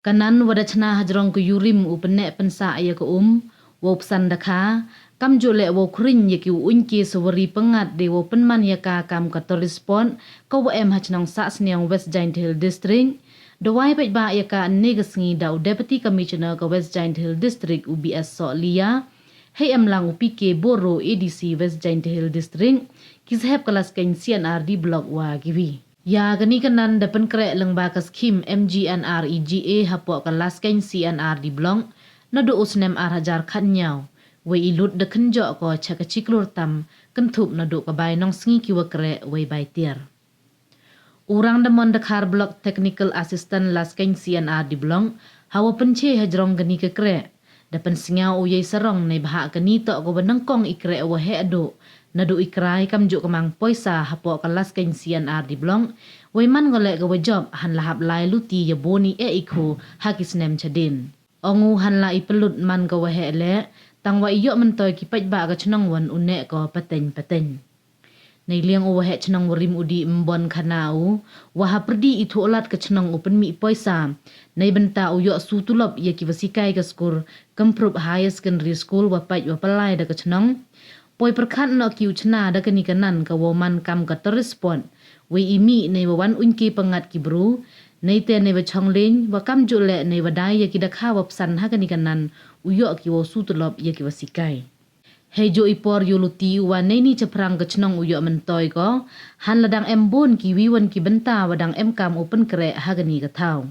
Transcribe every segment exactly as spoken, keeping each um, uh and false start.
Kanan wa da chna hajrong ka yurim u pynneh pynsah ya ka um, wow psan dakha, kamjooh leh wow khring ya ki u uiñke sawari pyngngad de wow pynman ya ka kam ka tourist spot, ka wa em ha chnong Sahsniang, West Jaintia Hills District. Da wai paidbah ya ka ynne ka sngi da u Deputy Commissioner ka West Jaintia Hills District, u B S Sohliya, hei em lang u P K Boro, A D C West Jaintia Hills District, ki sahep ka Laskeiñ C and R D Block wa kiwi. Ya kani kanan da pynkreh lyngba ka scheme M G N R E G A hapoh ka Laskeiñ C and R D Block, naduh u snem ar hajar khatñiaw, wei i lut da kynjoh ko cha ka chiklur tam, kynthup naduh ka bai nongsngi ki wa kreh wei bai tiar. U Rangdamon Dkhar, Block Technical Assistant Laskeiñ C and R D Block, ha wa pynche hajrong kani ka kreh, da pynsngew u yei sarong neibhah kani toh ka wa nyngkong i kreh wa heh duh, naduh i krai kamjooh ka mang poisa hapoh ka Laskeiñ C and R D Block, wei man ko leh ka wa jop, hanla hap lai luti ya bun i eh i khu ha ki snem chadien. Ong u hanla i pynlut man ka wa heh leh, tang wa i yoh myntoi ki paidbah ka chnong wan u neh ko pateng pateng. Neiliang u waheh chnong warim u dih Mbon Khana u, wa hapyrdi i thoh lad ka chnong u pynmih poisa neibynta u yoh su tulop ya ki wa sikai ka skur, Kynprup Higher Secondary School, wa pait wa pynlai da ka chnong. Poi pyrkhat noh ki u chna da kani kanan ka wow man kam ka tourist spot, wei i mih nei wa wan uiñke pyngngad ki bru, neite nei wa chonglin, wa kamjooh leh nei wa dai ya ki dakha wa psan ha kani kanan, u yoh ki wow su tulop ya ki wa sikai. Hei jooh i por yoh luti u wa neini chaphrang ka chnong u yoh myntoi ko, hanla dang em bun kiwi wan ki bynta wa dang em kam u pynkreh ha kani ka thaw.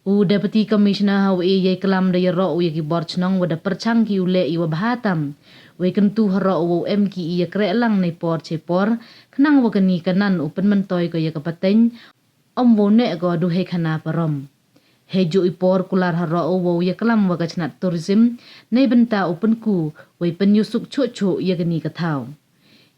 U Deputy Commissioner ha wa e yei klam da yaroh u ya ki bor chnong wa da pyrchang ki u leh i wa bha tam, wei kyntu haroh u wow em ki i ya kreh lang nei por chei por, khnang wa kani kanan u pynmyntoi ko ya ka pateng, ym wow neh ko du hei khana parom. Hei jooh i por kular haroh u wow ya klam wa ka chnat tourism, neibynta u pynku, wei pynyusuk chuh chuh ya kani ka thaw.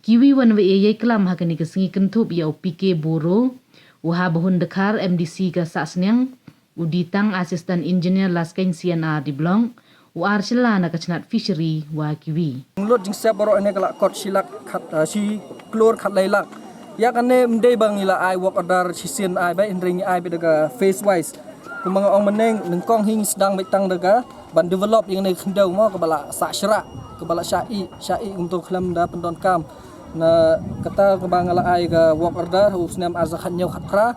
Kiwi wan wa e yei klam ha kani ka sngi kynthup ya u P K Boro, u Habahun Dkhar, M D C ka Sahsniang, u Ditang, Assistant Engineer Laskeiñ C and R D Block, u Archila na ka chnat fishery wa kiwi. Lut jingsep baroh ine ka la kot shi lak khat, ah, shi klur khat lai lak. Ya kane mdei bang ila ai work order shi sien ai bai, hynrei ngi ai bai da ka phase wise. Kumba nga ong myneng, nyngkong hi ngi sdang bai tang da ka ban develop ya kane khyndew mo, ka ba la sah shra, ka ba la sha i, sha i kumto khlem da pyndon kam. Na kata ka ba nga la ai ka work order ha u snem ar hajar khatñiaw khatphra.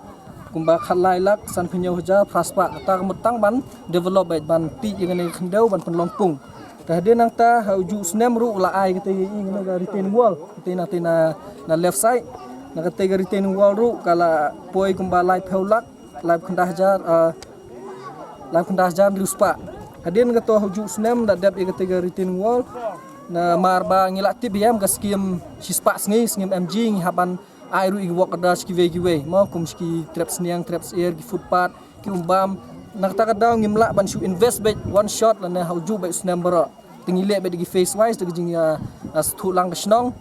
Kumba khat lai lak san phew hynñiew hajar phra spah, kata ka mut tang ban develop beit, ban tih ya kane ka khyndew ban pynlong pung. Te hadien nangta ha u juh snem ruh la ai kate i kane ka retaining wall, kate na, te na, na left side. Na kate ka retaining wall ruh ka la poi kumba lai phew lak, lai phew khyndai hajar, ah, lai phew khyndai hajar hynriew spah. Hadien kato ha u juh snem da dep ya kate ka retaining wall. Na mar ba ngi la tip ya em ka scheme shi spah sngi, scheme M G, ngi hap ban ai ruh i ki work order shi kiwei kiwei mo, kum shi ki trep sniang, trep syiar, ki footpath, ki umbam. Na kata ka daw ngim lah ban shu invest beit one shot lane ha u juh beit snem baroh. Te ngi leh beit da ki phase wise, da ka jing ya, ah, sthu lang ka chnong.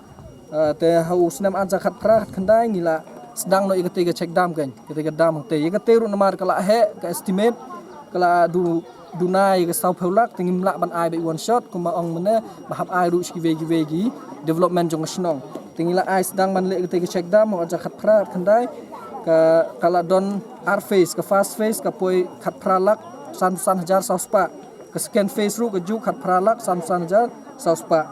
Ah, te ha u snem ar hajar khatphra khatkhyndai ngi la sdang noh ya kate ka check dam, kan kate ka dam hangte. Ya kate ruh namar ka la heh ka estimate, ka la du duna ya ka saw phew lak, te ngim lah ban ai beit one shot, kumba ong mynne, ba hap ai ruh shi kiwei kiwei ki development jong ka chnong. Te ngi la ai sdang ban leh kate ka check dam ha u ar hajar khatphra khatkhyndai, ka, ka la don ar phase, ka first phase ka poi khatphra lak san, san hajar saw spah, ka second phase ruh ka juh khatphra lak san, san hajar saw spah.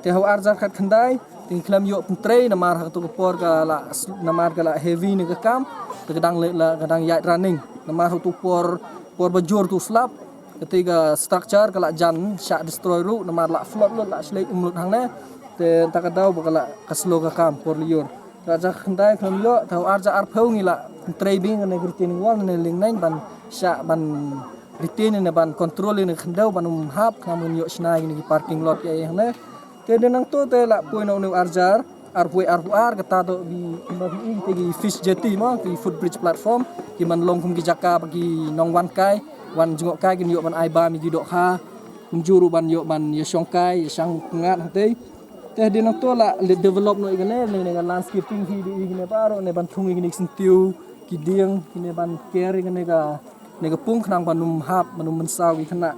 Te ha u ar hajar khatkhyndai, te ngi khlem yoh pyntrei namar ha katu ka por ka la, namar ka la heavy ne ka kam, te ka dang le, la, ka dang yait running. Namar ha utu por, por ba jur tu slap, kate ka structure ka la jan shah destroy ruh, namar la flood lut, la shlei um lut hangne. Te nta ka daw ba ka la ka slow ka kam por lyiur. Ka ar hajar khatkhyndai khlem yoh, te ha u ar hajar arphew ngi la pyntrei beit kane ka retaining wall ne liang neng ban shah ban retain ne ban control ne khyndew ban um hap, khnang ban yoh shna kine ki parking lot ya hangne. Te hadien nangto te la poi noh u ne u ar hajar arphew, arphew ar, kata toh ki, kumba phi i te ki fish jetty mo, ki footbridge platform, ki man long kum ki jaka ba ki nongwan kai, wan jngoh kai kin yoh ban ai bam ya ki dohkha, kumjuh ruh ban yoh ban ya shong kai, ya shang pyngngad hangtei. Te hadien nangto la le develop noh i kane, ne, ne ka landscaping hi di i kine baroh, ne ban thung i kine ki syntiew, ki dieng, kine ban ker i kane ka, ne ka pung khnang ban um hap, ban um mynsaw ki khynnah.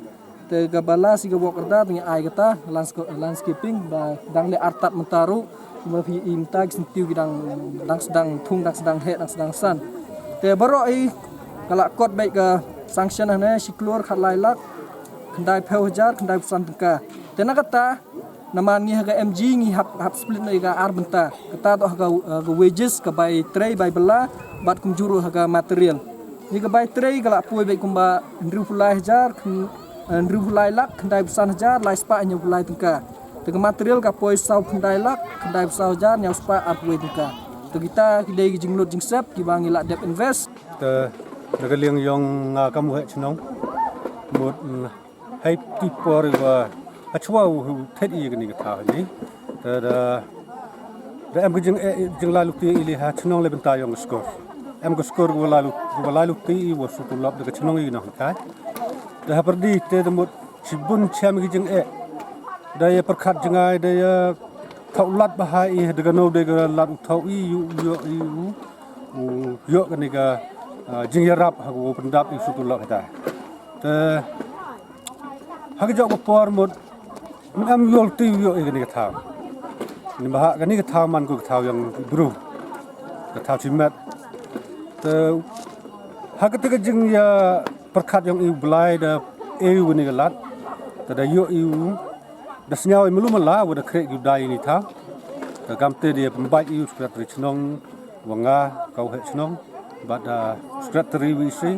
Te ka ba last i ka work order te ngi ai kata, lands-, landscaping, ba dang le artat mynta ruh, ba phi i mynta ki syntiew ki dang, dang sdang thung, dang sdang heh, dang sdang san. Te baroh i ka la kot beit ka Sanction hane shi klur khatlai lak khyndai phew hajar khyndai phew san tyngka. Te na kata, naman ngi ha ka M G ngi hap, hap split noh ya ka ar bynta. Kata toh ha ka, ha ka wages, ka bai trei, bai bylla, bad kumjuh ruh ha ka material. Ngi ka bai trei ka la poi beit kumba hynriew phew lai hajar khyn-, eh, hynriew phew lai lak khyndai phew san hajar lai spah hynñiew phew lai tyngka. Te ka material ka poi saw phew khyndai lak khyndai phew saw hajar hynñiew spah ar phew wei tyngka. Te kita ki dei ki jinglut jingsep kiba ngi la dep invest. Te na ka liang yong nga kam u heh chnong, mut, mm, hei ti por wa hachwa u, u thied i kani ka thaw ni. Te da, da em ka jing, eh, jinglaluti i le ha chnong le bynta yong ka skur. Em ka skur wa lalu, wa laluti i wa su tulop da ka chnong i nonghikai. Te hapyrdi te da mut chibun chem ki jingeh. Da ya pyrkhat jngai, da ya thaw lad bha i, da ka no da ka lad u thaw i, u, u, u, u, u, yoh kani ka, ah, jingyarap ha ka wow pyndap i su tulop hita. Te ha ka jok ka por mut, em yoh luti u yoh i kani ka thaw. Ni bha kani ka thaw man ko ka thaw yong ki bru. Ka thaw chimet. Te ha kata ka jingya pyrkhat yong i u Blai da e u kani ka lad. Te da yoh i u da sñiaw i malu mala wa da khreh ki u dai ini thaw. Te kamte da ya pynbait i u secretary chnong wa nga ka u heh chnong. Bad da secretary wa i si.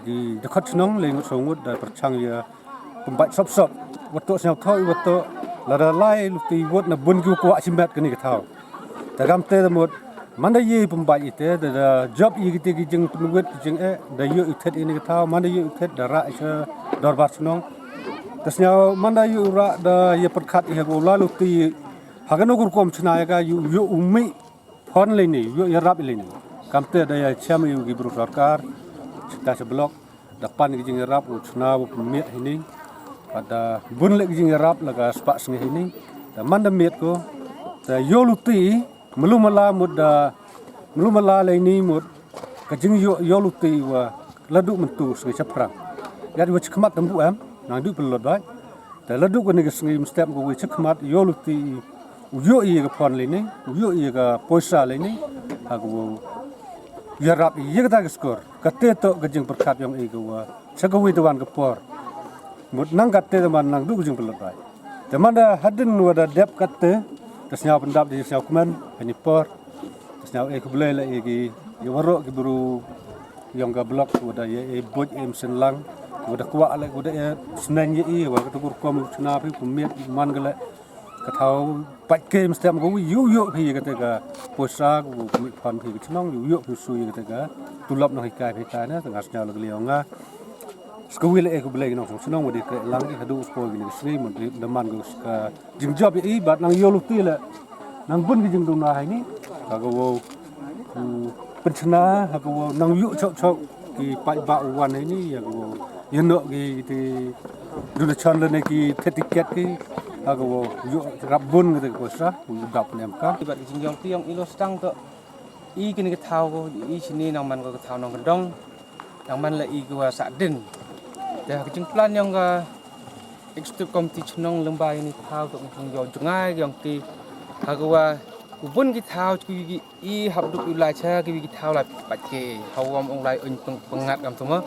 Ki da khot chnong le ngut so ngut da pyrchang ya pynbait sop sop. Wa toh sñiaw thaw i wa toh lada lai luti wot na bun ki wa kwah chimet kani ka thaw. Te kamte da mut, man da ye pynbait i te, da, da jop i kiti ki jingpynwit ki jingeh, da yoh i thied ini ka thaw, man da yoh i thied da rah i cha dorbar chnong. Te sñiaw man da yoh i rah da ya pyrkhat i ha ka wow laluti, ha ka no ka rukom chna ya ka yoh, yoh u mih phon le ni, yoh yarap le ni. Kamte da ya chem i u ki bru sorkar, chita cha block, da pan ki jingyarap u chna u pynmiet hini. Bad da bun le ki jingyarap la ka spah sngi hini. Da man da miet ko, da yoh luti i, malu mala mut da, malu mala le ni mut, ka jingyoh, yoh luti wa, la du myntu sngi chaphrang. Yat wa chakhmat tam bu em, nang du pynlut bai. Te la du kani ka sngi mynstep ka wi chakhmat yoh luti i, u yoh i ya ka phon le ni, u yoh i ya ka poisa le ni, ha ka wow yarap i ya kata ka skur. Kate toh ka jingpyrkhat yong i ka wa cha ka wi te wan ka por. Mut nang kate te man nang du ka jingpynlut bai. Te man da hadien wa da dep kate, te sñiaw pyndap da sñiaw kmen, hani por. Te sñiaw e khublei la e ki, ya waroh ki bru yong ka block, wa da ya e buit e msien lang, wa da kwah le, wa da e sneng ya i, wa ka tukur kom u chna phi, pynmiet, man ka le. Ka thaw pait ke mynstep ko, yoh yoh phi kate ka poisa, ko pynmiet phon phi ka chnong, yoh yoh phi su kate ka tulop nonghikai phi ka na, te nga sñiaw la ka liang nga. Ska wi le e khublei ki nongchong chnong wa da khreh lang ki hadooh u poi kini ka sngi, man da man ko ska jingjop ya i, bad nang yoh luti le, nang bun ki jingduna hini, ha ka wow, u, pynchna, ha ka wow, nang yoh chok chok, ki paidbah u wan hini, ha ka wow, yoh noh ki, ki, duna chan le ne ki, thied tiket ki, ha ka wow, yoh rap bun kate ka poisa, u dap ne em ka. Bad ki jingyoh luti yong i lo stang toh, i kini ka thaw ko, i chini nang man ko ka thaw nongkyndong, nang man la i ka wa sah dien. Te ha ka jingplan yong ka executive committee chnong lyngba ini thaw toh ka jingyoh jngai yong ki, ha ka wa u bun ki thaw ki, ki i hap du u lai cha ki, ki thaw lai pat ke, ha wa ong lai un peng-, pengat kam tu ma.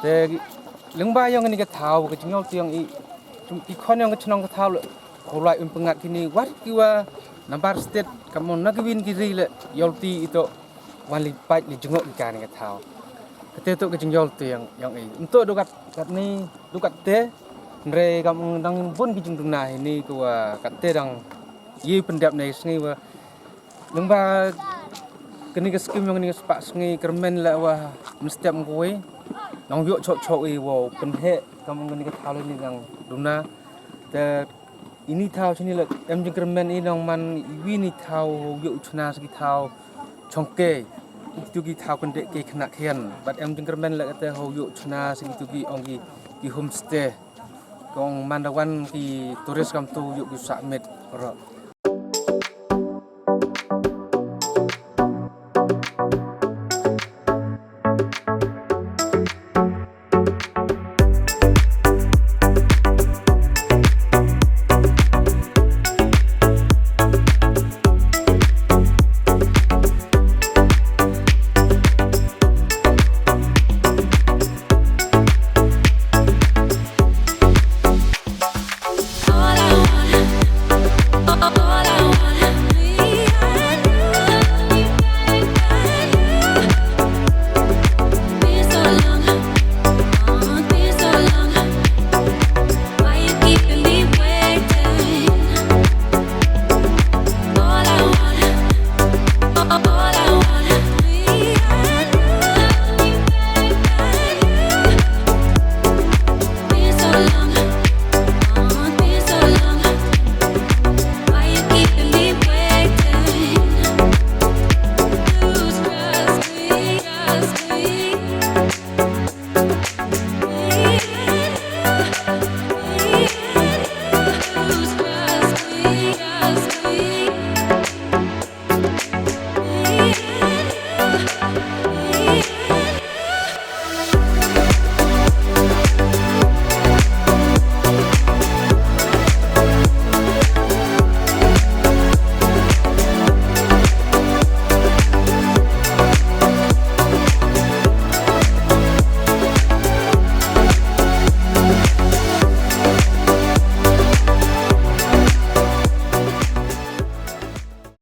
Te ki, lyngba yong ini ka thaw ka jingyoh luti yong i, ki khon yong ka chnong ka thaw le, u lai un pengat kini, wat ki wa, nambar state, kam ong na ki win ki ri le, yoh luti i toh, wan li pait li jngoh ki kani ka thaw. Kate toh ka jingyoh luti yong, yong i. Nto du kat, kat ni, du kat te, nre kam ong dang bun ki jingduna hini ko wa, kat te dang, ye pyndep ne sngi wa, lyngba kani ka skim yong kani ka spah sngi kyrmen la wa mynstep ko wi. Nang yoh chok chok i wow pynheh kam kani ka thaw le ni dang duna. Te ini thaw chini le em jingkyrmen i nang man i wi ni thaw yoh chna sa ki thaw chongke. Itu ki thaw kyndeh ke khynnah khian. Bad em jingkyrmen le kate ho yoh chna sa ki tu ki ong ki, ki homestay. Kong man da wan ki tourist kam tu yoh ki sah miet ro.